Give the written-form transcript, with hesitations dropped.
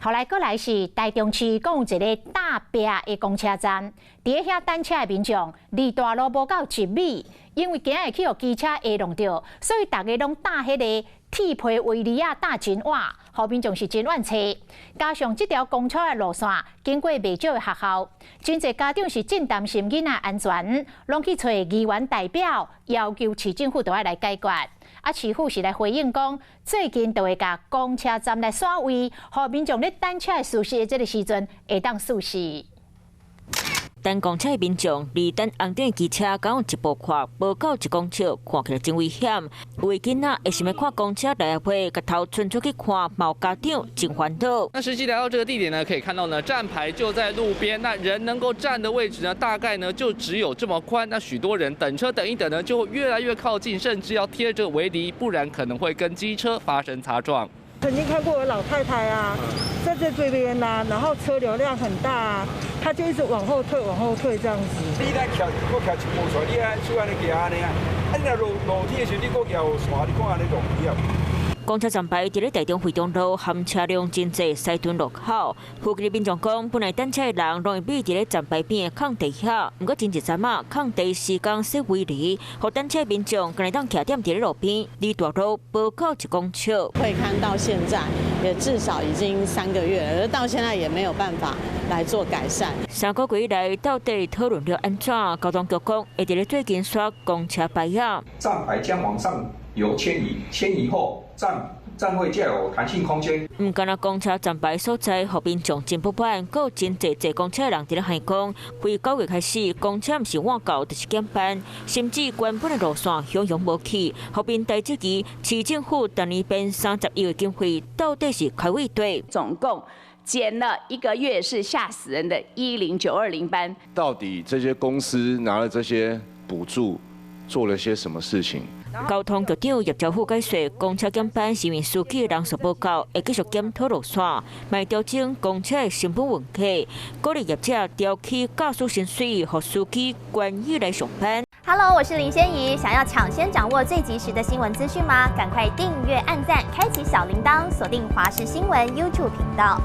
後來閣來是台中市，閣有一个大壁的公車站，佇遐等車的民眾離大路無夠1米，因為驚會去予機車下挏著，所以逐家攏搭彼个鐵皮圍籬仔搭真倚，予民眾是真怨氣。加上這條公車的路線經過袂少的學校，真濟家長是真擔心囡仔安全，攏去揣議員代表，要求市政府都愛來解決。啊，市府是來回應講，最近就會共公車站來徙位，予民眾咧等車的舒適的這个時陣會當舒適。等公車的民眾離等紅燈的機車敢有一步闊，無夠1公尺，看起來真危險。有的囡仔會想欲看公車來回，共頭伸出去看，嘛有家長真煩惱。那實際來到這個地點呢，可以看到呢，站牌就在路邊，那人能夠站的位置呢，大概呢就只有這麼寬。那許多人等車等一等呢，就會越來越靠近，甚至要貼着圍籬，不然可能會跟機車發生擦撞。曾經看過有老太太啊，站在這邊吶，然後車流量很大啊，她就一直往後退，往後退這樣子。你來徛，閣徛一步出來，你按怎按呢行按呢啊？啊，你若落落雨的時候，你閣徛予沙，你看按呢落雨。公車站牌佇咧台中惠東路含車輛真濟西屯路口，附近的民眾講，本來等車的人攏會覕佇咧站牌邊的空地遐，毋過真濟站仔空地時間設圍籬，予等車民眾干焦會當徛踮佇咧路邊，離大路無夠1公尺。會看到現在也至少已經3個月了，而到現在也沒有辦法來做改善。3個月以來，到底討論了按怎？交通局講會佇咧最近徙公車牌仔。站牌將往上游遷移，遷移後站位較有彈性空間。毋干焦公車站牌所在，予民眾真不滿，閣有真濟坐公車的人佇咧喊講，自9月開始，公車毋是換購，就是減班，甚至原本的路線雄雄無去，予民代質疑市政府逐年編30億的經費，到底是開佗佗？總共減了一個月，是嚇死人的10920班。到底這些公司拿了這些補助，做了些什麼事情？交通局長葉兆富解釋，公車減班是因為司機人數無夠，會繼續檢討路線，嘛調整公車的成本問題，鼓勵業者調起駕駛薪水，予司機願意來上班。 Hello，我是林仙怡，想要搶先掌握最及時的新聞資訊嗎？趕快訂閱、按讚、開啟小鈴鐺，鎖定華視新聞 YouTube 頻道。